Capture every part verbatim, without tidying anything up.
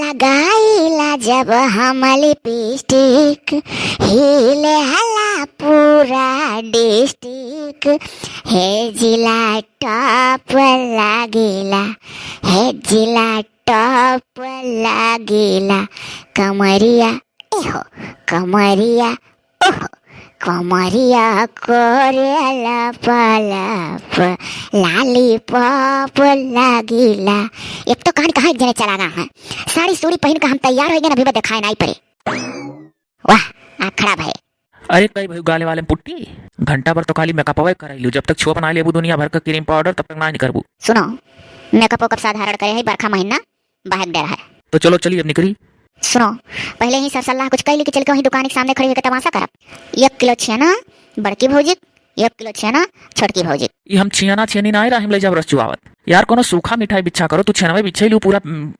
लगाइला जब हम लिपस्टिक, हिले हला पूरा डिस्ट्रिक्ट। हे जिला टॉप लागेला, हे जिला टॉप लागेला। कमरिया, एहो, कमरिया, ओहो, कमरिया करे लप लप, लॉलीपॉप लागेला। एक तो कहानी कहाँ एक जने चला गया है, साड़ी सूड़ी पहिन के हम तैयार होइ गए, अभी बस देखाए नाहीं पड़े। वाह, आँख खराब है। अरे कई भई गाले वाले में पुट्टी, घंटा भर तो खाली मेकअपवे करइलू, जब तक छुअप ना लेबू दुनिया भर का क्रीम पाउडर, तब तक ना निकरबू। सुनो, मेकअप वेकअप साधारण करे है, बरखा महीना, बहक डर है। तो चलो चली अब निकरी। सुनो, पहिले ही सर सलाह कुछ कइली कि चल के वहीं दुकान के सामने खड़ी होके तमाशा करब। एक किलो छेना बड़की भौजी, एक किलो छेना छोटकी भौजी। ई हम छियाना छियनी ना आए रहा, हम ले जाब रस चुआवत। यार कोनो सूखा मिठाई बिच्छा करो, तू छेनवे बिच्छे लू पूरा, उम,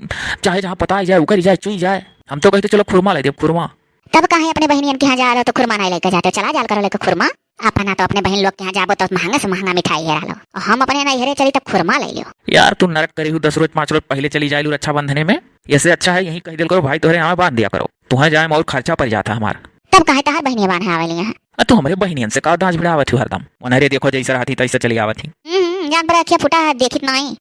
चाहे जहाँ पता जाए, उकरी जाए, चुई जाए। हम तो कहित चलो खुरमा ले देब, खुरमा। तब काहे अपने बहिनियन के यहाँ जा रहे हो तो खुरमा नहीं लेके जाते हो? चला जाल करो लेके खुरमा। अपना तो अपने बहिन लोग के यहाँ जाबो तो महंगा से महंगा मिठाई हेरा लो। हम अपने नैहरे चली तब खुरमा ले लियो। यार तू नरक करी हूँ, दस रोज पाँच रोज पहिले चली जाइलू रक्षाबंधने में। ऐसे अच्छा है यहीं कह दिल करो भाई तोहरे यहाँ बांध दिया करो, तुहें जाए में और खर्चा पड़ जाता हमार। तब काहे तहार बहिनिया बांधे आवेली यहाँ? आ तू हमरे बहिनियन से का दांज भिड़ावत हूँ हरदम? उन्हरे देखो जैसे रहती तैसे चली आवत ही। हम्म, जान पर अखिया फुटा है, देखित नाई।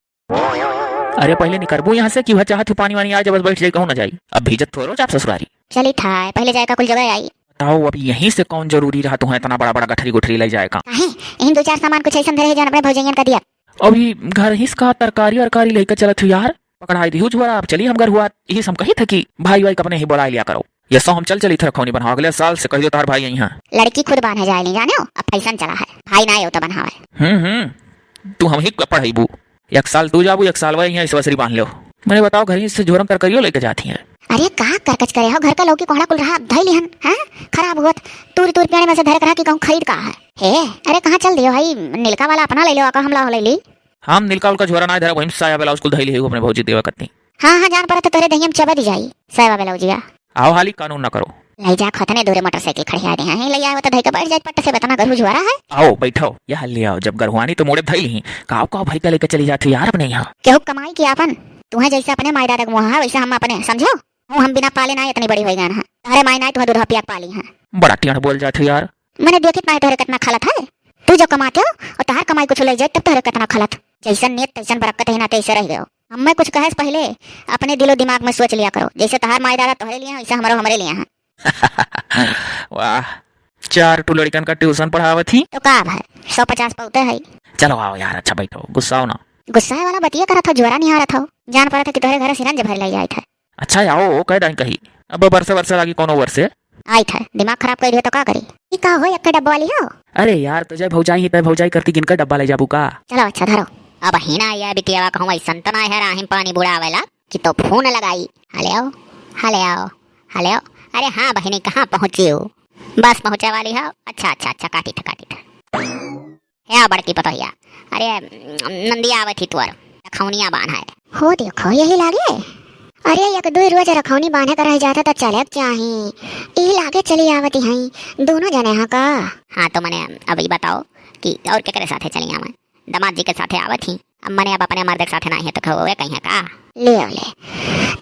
अरे पहिले निकरबू यहाँ से कि वह चाहत ही पानी वानी आ जाए बस बैठ जाए कहूँ ना जाई। अब भीजत थोड़ो जाब ससुरारी। चली था, पहिले जाए का कुल जगह आई। बताओ अब यहीं से कौन जरूरी रहा तुम्हें इतना बड़ा बड़ा गठरी गुठरी ले जाए का? काहे? इन दो चार सामान कुछ ऐसा धरे है जो अपने भौजैयन का दिया। अभी घर हिस का तरकारी अरकारी लेकर चलत हूँ यार, पकड़ाई दी हूँ झोरा। अब चली हम घर हुआ, यही से हम कही था कि भाई वाई अपने ही बुला लिया करो। ये सो हम चल चली थे रखौनी बनवा, अगले साल से कह दो तार भाई यहीं हैं। लड़की खुद बांधे जाए ली जाने हो, अब फैशन चला है, भाई ना आयो तो बनवावे। हम्म हम्म, तू हम ही पढ़ाईबू, एक साल तू जाबू एक साल वही यहाँ ईश्वरी बांध लो। मैंने बताओ घर ही से झोरम तरकारियों लेके जाती हैं। अरे का करकच करे हो, घर का लौकी कोहड़ा कुल रहा धई लिहन, हैं? खराब हुआ तूर तूर पेड़ में से धरक रहा कि कहूँ खरीद का है। हे, अरे कहाँ चल दियो भाई, नीलका वाला अपना ले लो, आका हमला हो ले ली। हम नीलका उलका झोरा ना धरब, वहीं साया ब्लाउज कुल धइले हई अपने भौजी देवा कतनी। हाँ, हाँ, जान पड़त तोहरे दहिया में चबा दी जाई साया ब्लाउजिया। आओ हाली कानून ना करो। ले जा खतने दूरे मोटरसाइकिल खड़िया दे हैं, ले आओ तो धई के बैठ जाए पट्ट से, बतना गरहू झोरा है। आओ बैठो, यह ले आओ, जब गरहुआनी तो मोड़े धइली ही, काव काव भाई का लेके चली जाती यार अपने यहाँ। केहू कमाई की आपन, तुहे जैसे अपने माई दादा के मुँह है वैसे हम अपने, समझो। हूँ, हम बिना पाले ना इतनी बड़ी होइ गए हैं। तोहरे माई ना तुहे दूध पिया के पाली हैं। बड़ा टेढ़ बोल जात हो यार। मने देखित ना है तोहरे कितना खलत है। तू जो कमाते हो और तोहार कमाई कुछ ले जाए तब तोहरे कितना खलत। जैसन नियत तैसन बरकत है ना, तैसे रह गयो। हमें कुछ कहे से पहले अपने दिलो दिमाग में सोच लिया करो, जैसे तोहार माई दादा तोहरे लिए हैं वैसे हमरो हमरे लिए हैं। वाह, चार ठो लड़कन का ट्यूशन पढ़ावत ही। तो का अब है, सौ पचास पौते है। चलो आओ यार, अच्छा बैठो, गुस्साओ ना। गुस्सा वाला बतिया करत हो, जोरा निहारत हो। जान पड़त है कि तोहरे घर सिरंज भर ले जाए थे। अच्छा आओ, कह दाई कही। अब बरसे बरसे लागी कोनो वर्षे। आई थे, दिमाग खराब कर दिया तो का करी? ई का हो, एक डब्बा वाली हो? अरे यार, तो जय भौजाई ही तय भौजाई करती, गिनकर डब्बा ले जाबू का? चलो अच्छा धरो। अब हिना या बिटियावा कहूँ ऐसन तो ना है राहिम पानी बुड़ावेला कि तो फोन लगाई। हेलो, हेलो, हेलो। अरे हाँ बहिनी, कहाँ पहुँची हो? बस पहुँचे वाली हो। अच्छा, अच्छा, अच्छा, काटी था, काटी था। हे बड़की पतोहिया, अरे नंदिया आवत ही तोर, रखौनिया बान्हे। हो देखो यही लागे। अरे एक दुई रोज रखौनी बान्हे का रह जाता त चले के चाही। यही लागे चली आवत ही, दोनों जने हाँ का? हाँ तो मने अब ई बताओ कि और केकरे साथे चली आवे? दामाद जी के साथे आवत ही। अब मने अब अपने मर्द के साथे नाही है तो कहो वे कहीं है का? ले ले,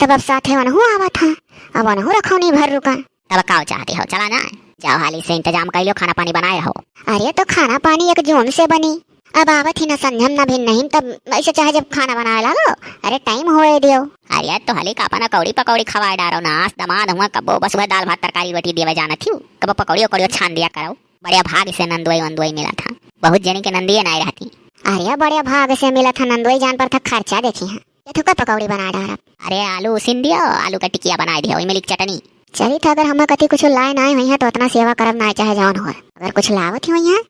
तब अब साथे वनहु आवत है, अब वनहु रखौनी भर रुका। तब काव चाहती हो, चला जाए? जाओ हाली से इंतजाम कर लियो, खाना पानी बनाए रहो। अरे तो खाना पानी एक जून से बनी, अब आवत ही ना संझम ना भिन नहीं, तब ऐसे चाहे जब खाना बनावे लागो, अरे टाइम होए दियो। अरे तो हाली का अपना कौड़ी पकौड़ी खवाए डारो ना, आस दमाद हुआ कबो बस वह दाल भात तरकारी रोटी देवे जानत ही, कबो पकौड़ी उकौड़ी छान दिया करो। बड़े भाग से नंदुई वंदुई मिला था, बहुत जनी के नंदिये नाई रहती। अरे बड़े भाग से मिला था नंदुई, जान पर था खर्चा देखी है। ये थुका पकौड़ी बना डारब। अरे आलू उसिन दियो, आलू का टिकिया बनाए दियो, इमली की चटनी। चली तो अगर हमें कति कुछ लाए ना हुई है तो उतना सेवा करब ना चाहे जौन हो। अगर कुछ लावत ही हुई है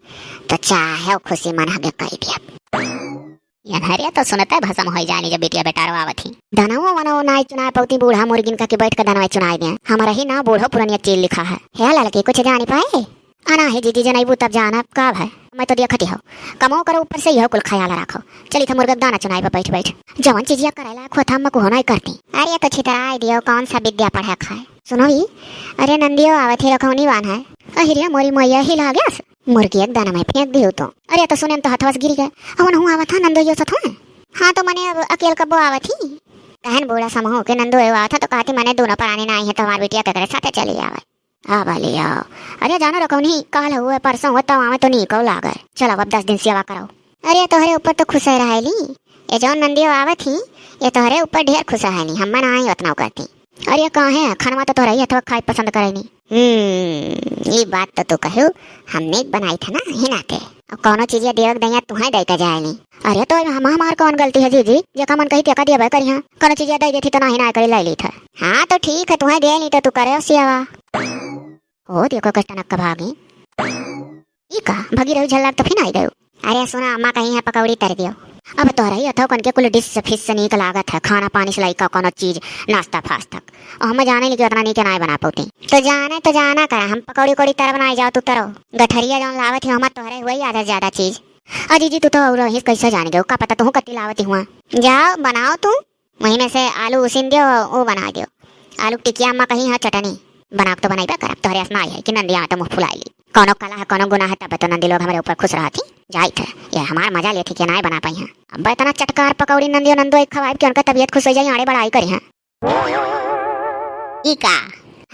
तो चाहे खुशी मन हगे कह दिया। ये धरिया तो सुनते भसम हो जानी जब बिटिया बेटारो आवत ही। दनवो वनवो नाई चुनाए पौती, बूढ़ा मुर्गिन का के बैठ के दनवा चुनाए दिए। हमारा ही ना बूढ़ो पुरनिया चील लिखा है। हे लड़की कुछ जानी पाए? अना है जीजी, जनैबू तब जानब का भाई। मैं तो देखती हो, कमाओ करो ऊपर से यह कुल ख्याल रखो। चली था मुर्गा दाना चुनाई पर बैठ बैठ। जवन चीजिया करे लायक होता हम को होना ही करती। अरे तो छितराए दियो, कौन सा विद्या पढ़े खाए। सुनो ही, अरे नंदियो आवत ही रखौनी बान्हे। अहिरिया मोरी मैया हिला गया। मुर्गी एक दाना में फेंक दियो तो। अरे तो सुने तो हथवा से गिर गए। अवन हूँ आवत हा नंदोइयो सथ में। हाँ तो मने अब अकेल कब्बो आवत ही। कहन बूढ़ा समूह के नंदो एगो आवत है तो कहती, "मने दोनों परानी ना आई है तो हमार बिटिया केकरे साथे चली आवे।" आ बाली आओ। अरे जानो रखौनी, काल हुए परसों हुए तब आवे तो नीको लागे। चलो अब दस दिन सेवा करो। अरे तोहरे ऊपर तो खुश रहेली, ये जौन नंदियो आवत ही, ये तोहरे ऊपर ढेर खुश रहेली, हम्मे ना आई उतना करती। अरे काहे, खनवा तो तोहरे ही हथवा खाए पसंद करेनी। हम्म, ई बात तो तू कहू, हम नीक बनाई था ना, ही नाते। अब कौनो चीजिया देवे के दैया तुहें दे के जाएली। अरे तो हम, हमार कौन गलती है जीजी, जेका मन कही तेका देबे करिहा। कौनो चीजिया दे देती तो नाही ना करी ले ली था। हाँ तो ठीक है, तुहें दे ली तो तू करे सियावा। ओ देखो कष्ट नक्का भागी। ई का, भगी रहू झल्लाक तो फिर आई गयो। अरे सुना, अम्मा कही है पकौड़ी तर दियो। अब तोहरा ही हथवा कन के कुल डिश से फिश से नीक लागत है, खाना पानी से लइका कौनो चीज, नाश्ता फास्ता। और हम जाने ली कि उतना नीक नाय बना पौती। तो जाने तो जाना करा, हम पकौड़ी उकौड़ी तरब नाय, जाओ तू तरो। गठरिया जौन लावत ही हमार तोहरे हुए ही आधा से ज्यादा चीज। अजी जी तू तो और ही कैसे जान गयो, का पता तू कत्ती लावत ही हुआ। जाओ बनाओ तू। वहीं में से आलू उसीन दियो, वो बना दियो। आलू टिकिया अम्मा कही, "हाँ, चटनी बनाओ।" तो बनाइबे करब, तोहरे अस नाई है कि नंदिया तो मुँह फुलाइली। कौनो कला है, कौनो गुना है, तब तो नंदी लोग हमरे ऊपर खुश रहती। जाइत है, ये हमार मजा लेती कि नाई बना पाई हैं। अब इतना चटकार पकौड़ी नंदियो नंदो एक खवाइब कि उनका तबीयत खुश हो जाई, आड़े बड़ाई करी हैं। ई का?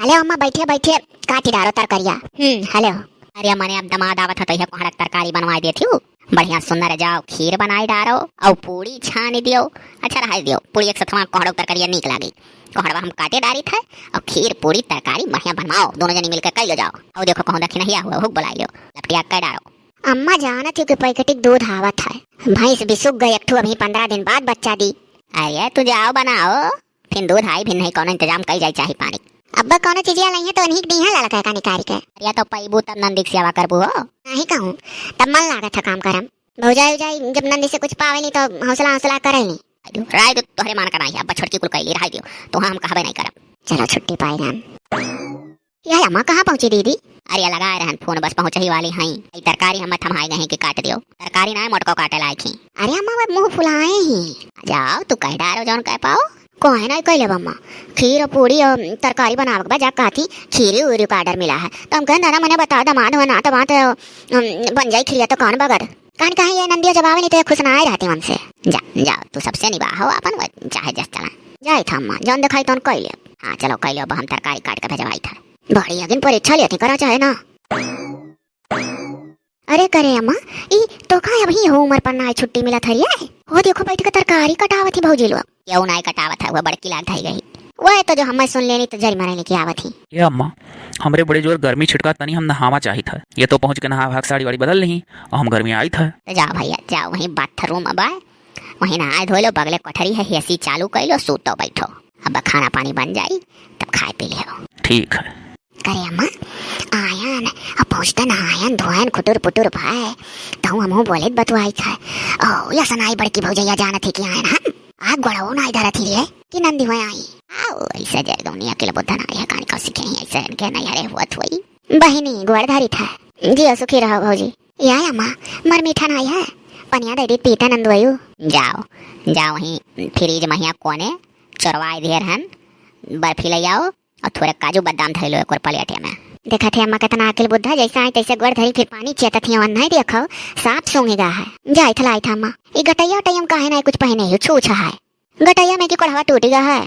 हेलो अम्मा, बैठे बैठे काटी डारो तरकरिया। हम्म, हेलो। अरे मने अब दमाद आवत है तो यह कोहड़ा के तरकारी बनवाई देती हूँ। बढ़िया सुंदर जाओ, खीर बनाई डारो और पूड़ी छानी दियो। अच्छा रहाई दियो, पूड़ी एक सथवा कोहड़ा के तरकारिया नीक लागी। कोहड़वा हम काटे डारी थे और खीर पूड़ी तरकारी बढ़िया बनवाओ, दोनों जनी मिलके कई लो जाओ। और देखो कहूँ दखिनहिया हुआ हुक बुलाई लो, लपटिया कई डारो। अम्मा जानत हो कि पैकेटिक दूध आवत है, भैंस बिसुक गई एक ठो, अभी पन्द्रह दिन बाद बच्चा दी। अरे तू जाओ बनाओ, फिर दूध आई भी नहीं, कौनो इंतजाम कई जाई चाही पानी। अब्बा कौनो चीजिया लइहे तो इन्हीं के दीहा ललका का निकाल के। अरे तो पैबू तब नंदी के सेवा करबू हो। नहीं कहूँ, तब मन लागत है काम करम। भौजाई उजाई जब नंदी से कुछ पावेली तो हौसला हौसला करेली। राय तो तोहरे मान का नहीं है, अब्बा छोटकी कुल कैली, रहाई दियो, तो हाँ हम कहबे नहीं करब। चलो छुट्टी पाई राम। या अम्मा कहाँ पहुँची दीदी? अरे लगा रहन फोन, बस पहुँचही वाली हैं। ई तरकारी हम थमाए गए हैं कि काट दियो, तरकारी ना मोटको काटे लायक ही। अरे अम्मा वो मुँह फुलाए ही। जाओ तू कह डारो जौन कह पाओ। कोई ना कह लेब अम्मा, खीर और पूड़ी और तरकारी बनावे के बा, जा कहती खीरी उरी का ऑर्डर मिला है। तो हम कहन दादा मने बता दमाद हो ना तो बात, अम, बन जाई खिरिया तो कौन बगड़। कान कहे ये नंदिया जब आवे नहीं तो ये खुश ना आए रहती हमसे। जा, जाओ, तू सबसे निबाहो अपन, वो चाहे जस चला। जाई था अम्मा, जौन दिखाई तौन कई ले। हाँ, चलो कई ले, अब हम तरकारी काट के भेजवाई था। बड़ी अगिन परीक्षा लेती करा चाहे ना। अरे करे अम्मा, ई तो का अभी हो उम्र पर ना छुट्टी मिला थरी है? वो देखो बैठ के तरकारी कटावत ही भौजी लोग। क्यों ना कटावत है, वो बड़की लाग धाई गई। वह तो जो हमें सुन लेनी तो जरिमाना लेके आवत ही। ए अम्मा, हमरे बड़े जोर गर्मी छिटका, तनी हम नहावा चाहित है। ये तो पहुँच के नहा भाग साड़ी वाड़ी बदल ली और हम गर्मी आइत है। तो जाओ भैया, जाओ वहीं बाथरूम अब आए, वहीं नहाए धोए लो, बगले कोठरी है, एसी चालू कर लो, सूतो बैठो। अब खाना पानी बन जाई, तब खाए पी लियो। ठीक है। करे अम्मा, आयन, अब पहुँचते नहायन धोयन खुटुर पुटुर भाई, तहु हमहू बोले बतुआई था। ओ, या सनाई बड़की भौजैया जानत है कि आयन हम। आ गोड़वो ना इधर अथी रे, कि नंदी हुए आई। आओ, ऐसे जय दुनिया के बुद्ध ना है, कहानी कौसी के ही ऐसे इनके नहीं हरे हुआ थोई। बहिनी, गोड़ धारी था। जियो सुखी रहो भौजी। या अम्मा, मर मीठा ना है, पनिया दे दी पीता नंदुआयु। जाओ, जाओ वहीं फ्रिज महिया कोने चोरवाए दिए रहन, बर्फी ले आओ और थोड़े काजू बादाम धइलो एक और प्लेट में। देखत है अम्मा कितना अकिल बुद्धा, जैसे आई तैसे गोड़ धरी फिर पानी चेतत ही, नहीं देखो साफ सूंघ गा है। जाइत लाइत अम्मा, ई गटैया उटैया में काहे नहीं कुछ पहने हो, छू छा है। गटैया में की कोढ़वा टूट गा है,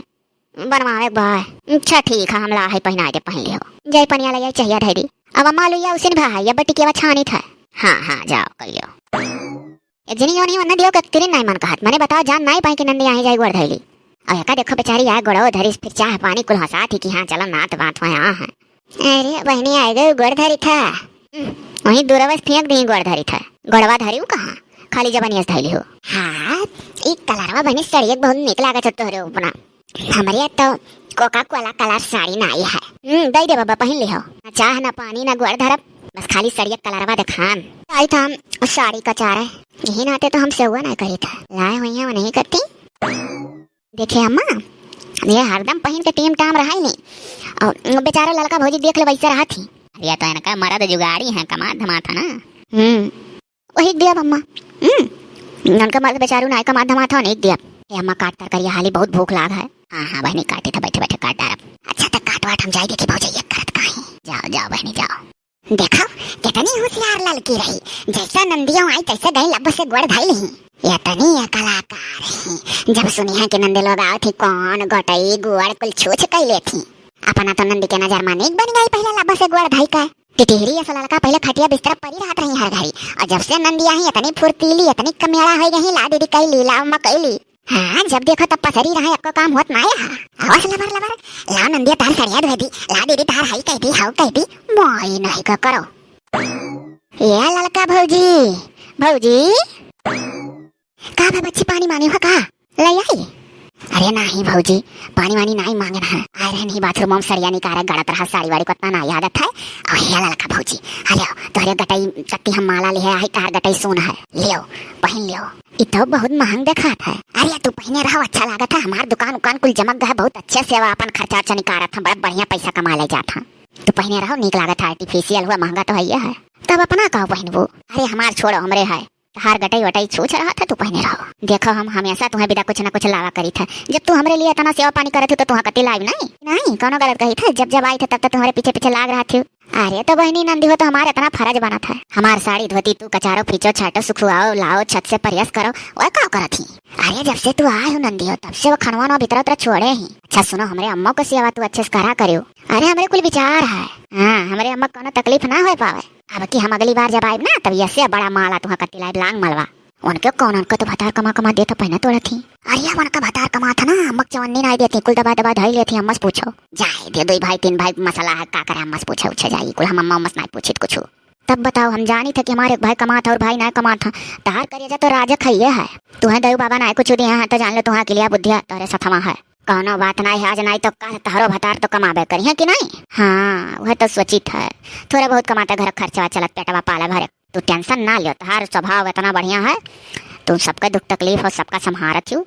बनवावे के बा। अच्छा ठीक है, हम ला है पहनाए दे, पहन लियो। जाई पनिया ले आई, चहिया धई दी। अब अम्मा लुइया उसिन भा है, या बटी केवा छानी था। हाँ, हाँ, जाओ, कर लियो। ए जिनी योनी वन्ना दियो के तिरिन नाई मन कहत। मने बताओ जान नाई पाई कि नंदी आई जाई गोड़ धैली। अब एका देखो बेचारी आ गोड़ो धरिस फिर चाह पानी कुल हंसात ही कि हाँ चलो नात बात हुआ हाँ है। अरे बहिनी आए गए गोड़ धरी था। हम्म, वहीं दूरवस फेंक दी गोड़ धरी था। गोड़वा धरी कहाँ? खाली जबनियस धैली हो। हाँ, ई कलरवा बहिनी सड़ियक बहुत निक लागत है तोहरे ऊपर। हमरे तो कोका कोला कलर साड़ी नाई है। हम्म, दई दे बाबा, पहिन लिहो। ना चाह, ना पानी, ना गोड़ धरब, बस खाली सड़िया कलरवा देखान। आई था हम साड़ी का चारे, यही नाते तो हम सेवा ना करी था। लाए हुई हैं, वो नहीं करती। देखे अम्मा, ये हरदम पहिन के टीम टाम रहा ही नहीं। और बेचारा लड़का भौजी देख ले वैसे रहा थी। अरे तो इनका मरद जुगाड़ी है, कमा धमा था ना। हम्म, वही दिया अम्मा। हम्म, उनका मर्द बेचारू नाई कमात धमात हो, नहीं दिया। ए अम्मा, काट तरकारिया हाली, बहुत भूख लाग है। हाँ, हाँ, बहिनी, काटी था, बैठे, बैठे काट डारब। अच्छा, तो काट वाट हम जाई देखी भौजी ये करत काहे। जाओ, जाओ, बहिनी, जाओ। देखो, कितनी होशियार ललकी रही। जैसा नंदियों आई, तैसे गई लब से गोड़ धई ली। एतनी ये कलाकार ही, जब सुनिहा कि नंदी लोग आवत ही, कौन गटई गुड़ कुल छूछ कइ लेत ही। अपना तो नंदी के नजर मा नीक बनि गई, पहिले लब्बा से गुड़ धई का। टिटिहरी अस ललका पहिले खटिया बिस्तरा परी रहत रही हर घड़ी, और जब से नंदी आई, एतनी फुर्तीली, एतनी कमेड़ा होइ गई, ला दीदी कइली, ला अम्मा कइली। हाँ, जब देखो तब पसरी रहा, एक्को काम होत नाय हा। आवस लबर लबर, ला नंदिया तहार सड़िया धोइ दी, ला दीदी तहार हई कइ दी, हऊ कइ दी, मोई नहीं का करो। ए ललका भौजी, भौजी, का बा बच्ची, पानी मांगे हो का? लइ आई? अरे नाही भौजी, पानी वानी नाही मांगे ना। आए रहन ही बाथरूम में सड़िया निकारे गड़त रहा, साड़ी वाड़ी को एतना ना याद था। और हे ललका भौजी, आ लेव, तोहरे गटई चट्टी हम माला लिहे आई, तहार गटई सोन है, लेव, पहिन लेव। इ तो बहुत महंग देखात है। अरे तू पहिने रहो, अच्छा लागत है, हमार दुकान उकान कुल जमक गए, बहुत अच्छे से अपन खर्चा वर्चा निकारत हम, बड़ा बढ़िया पैसा कमा ले जात हम। तू पहिने रहो, नीक लागत है, artificial हुआ, महंगा तो है ही है। तब अपना का पहिनबू? अरे हमार छोड़ो, हमरे है। तहार गटई वटई छूछ रहत है, तू पहिने रहो। देखो, हम हमेशा तुहें बिदा कुछ ना कुछ लावा करी था। जब तू हमरे लिए एतना सेवा पानी करत हो, तो तुहां कती लाइब नहीं? नहीं, कौनो गलत कही था। जब जब आई था, तब तब तुम्हारे पीछे पीछे लाग रहा थी। अरे तो बहिनी, नंदी हो तो हमार एतना फर्ज बनत है। हमार साड़ी धोती तू कचारो, फीचो, छाटो, सुखुआओ, लाओ, छत से प्रयास करो, और का करत ही? अरे जब से तू आए हो नंदी हो, तब से वो खनवा नवा भीतर उतर छोड़े ही। अच्छा सुनो, हमरे अम्मा को सेवा तू अच्छे से करा करियो। अरे हमरे कुल विचार है। हाँ, हमरे अम्मा को कौनो तकलीफ ना होए पावे। अब की हम अगली बार जब आइब ना, तब यसे बड़ा माला तुहां कत्ती लाइब, लांग मलवा। उनके कौन, उनके तो भतार कमा कमा देत, पहिने तोड़त ही। अरे उनका भतार कमात है ना, अम्मा के चवन्नी नाई देती, कुल दबा दबा धई लेती, अम्मा से पूछो। जाए दे, दुई भाई तीन भाई मसला है, का करे, अम्मा से पूछे उछे जाई, कुल हम अम्मा उम्मा से नाई पूछित कुछ। तब बताओ, हम जानी थे कि हमारे एक भाई कमात है और भाई नाई कमात है। तहार करेजा तो राजा खाइए है। तुहें दयू बाबा नाई कुछ दिया है तो जान लो तुहां के लिए बुद्धिया तोरे सथवा है। कौनो बात नाई है, आज नाई तो काल तहरो भतार तो कमाबे करिहे कि नाई? हाँ, वह तो सोचित है, थोड़ा बहुत कमाते घर खर्चवा चलत, पेटवा पाले भरे। तू tension ना लियो, तहार स्वभाव एतना बढ़िया है, तू सबके दुख तकलीफ हो, सबका संभारत हो,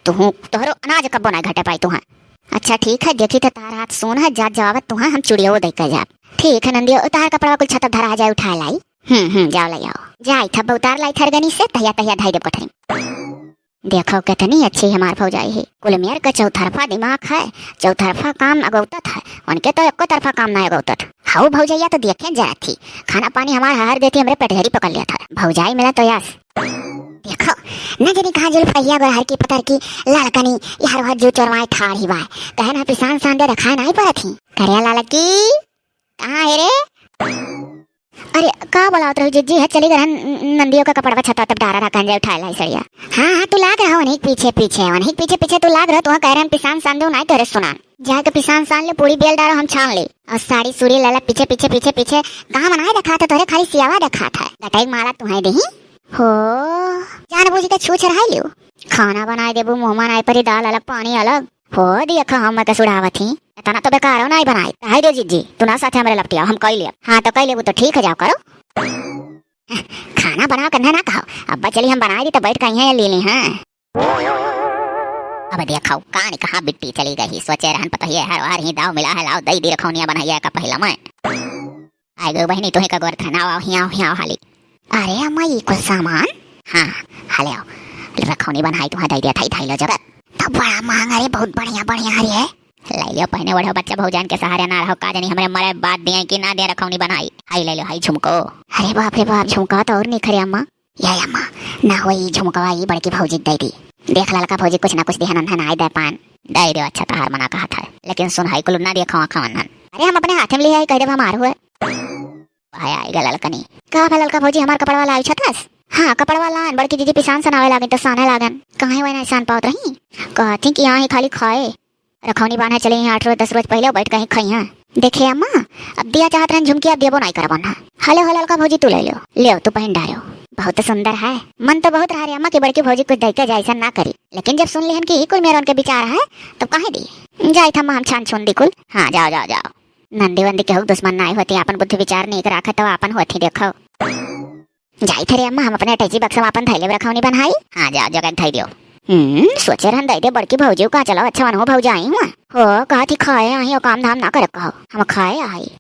तू तोहरो अनाज कब्बो नाई घटे पाई तुहां। अच्छा ठीक है, देखी तो तहार हाथ सोन है, जात जवाबत तुहां हम चुड़ियो दे के जाब। ठीक है नंदियो, तहार कपड़वा कुल छत धरा जाए, उठा लाई। हम्म हम्म, जाओ ले आओ, जाई था उतार लाई थरगनी से, तहिया तहिया धई देब कोठरी। देखो, कितनी अच्छी हमार भौजाई है। कुल मेर का चौतरफा दिमाग है, चौतरफा काम अगौतत है, उनके तो एको तरफा काम ना अगौतत। हाउ भौजैया तो देखे जरा थी, खाना पानी हमार हर देती, हमरे पेटघरी पकड़ लिया था। भौजाई मिला तो यस। देखो, न जनी कहाँ जुल्फैया गोरहर की पतर की ललकनी, यार वह जो चोरवाए ठाढ़ी बाय। कहे ना पिसान सांदे रखाए नहीं परत ही। करिया लाला की, कहाँ है रे? अरे, का बोलावत रहू जिज्जी? है चली गरहन नंदियों का कपड़वा छता तब डारा रखन जाए उठाए लाई सड़िया। हाँ, हाँ, तू लाग रहा उन्हीं के पीछे, पीछे, उन्हीं के पीछे, पीछे तू लाग रहा, तू कह रहे हम पिसान सांदे नाई तोरे सुनान। जाके पिसान सान ले, पूरी बेल डारो हम छान ले। और साड़ी सूड़ी लाला पीछे, पीछे, पीछे, पीछे। कहाँ मनाए देखात है तोरे, खाली सियावा देखात है। गटाई माला तुहाई देही। हो, जान बूझ के छूछ रहा लियो। खाना बनाए देबू, मुँह मनाए परी, दाल अलग, पानी अलग। हो, देखा हम के सुड़ावत ही। एतना तो बेकारो नाई बनाई। हाय रे जिज्जी, तू ना साथे हमरे लपटिया, हम कई लेब। हाँ, तो कई लेबू तो ठीक है, जाओ करो। खाना बनाओ करना ना कहो। अब्बा चली हम बनाई दी तो बैठ के यहाँ ले ली, हाँ। अब देखो, कान कहाँ बिट्टी चली गई, सोचे रहन पतोहिए हर वार ही दाव मिला है, लाओ दई दी रखौनिया बनाइए का पहिला मैं। आइ गयो बहिनी, तुही का गोर था, ना आओ, हियाँ आओ, हियाँ आओ हाली। अरे अम्मा, ई कुल सामान? हाँ, हाले आओ। रखौनी बनाई तुहा दई दिया था, धाई लो जगत। तो बड़ा महंगा रे, बहुत बढ़िया, बढ़िया रे। ले लियो, पहिने ओढ़ो बच्चा भौजान के सहारे ना रहो, का जानी हमरे मरे बाद दिए कि ना दे रखौनी बनाई। हाई ले लो, हाई झुमको। अरे बाप रे बाप, झुमका तो और निखरे अम्मा। या अम्मा, ना होई झुमकवा, ई बड़की भौजी दे दी। देख ललका भौजी कुछ ना कुछ दिहन उन्हन आई दे पान। दे दे, अच्छा तहार मना कहत है, लेकिन सुन हाई कुल ना देखो आँखा उन्हन। अरे हम अपने हाथे में ले आई, कह देब हमार हुए। भाई आई गे ललकनी। का भा ललका भौजी हमार कपड़वा लाई छतस? हाँ, कपड़वा लान, बड़की दीदी पिसान सनावे लागिन तो साने लागन। काहे वह नहीं सान पावत रही? कहती कि यहाँ ही खाली खाए। रखौनी बांधे चले हैं आठ रोज दस रोज पहिले बैठ कहीं खइहाँ। देखे अम्मा, अब दिया चाहत रहन झुमकी, अब देबो नाई करबन है। हले हो ललका भौजी तू ले लो, ले तू पहिन डारो। बहुत सुंदर है। मन तो बहुत रहा रे अम्मा कि बड़की भौजी कुछ दइके जाए ऐसा ना करी, लेकिन जब सुन लिहन कि ई कुल मेरन के विचार है तब काहे दी। जाई था अम्मा हम छान छुन दी कुल। हाँ जाओ जाओ जाओ। नंदी वंदी केहू दुश्मन नाई होती, आपन बुद्धि विचार नीक राखे तो आपन होती देखो। जाई थे रे अम्मा, हम अपने अटैची बक्सा में अपन धैले रखौनी बन्हाई। हाँ, जा, जगह धै दियो। हम्म, सोचे रहन दे दे बड़की भौजी का, चलो अच्छा वनहो भौजी आई हुआ। हो, कहा थी खाए आई, और काम धाम ना करे कहो, हम खाए आई।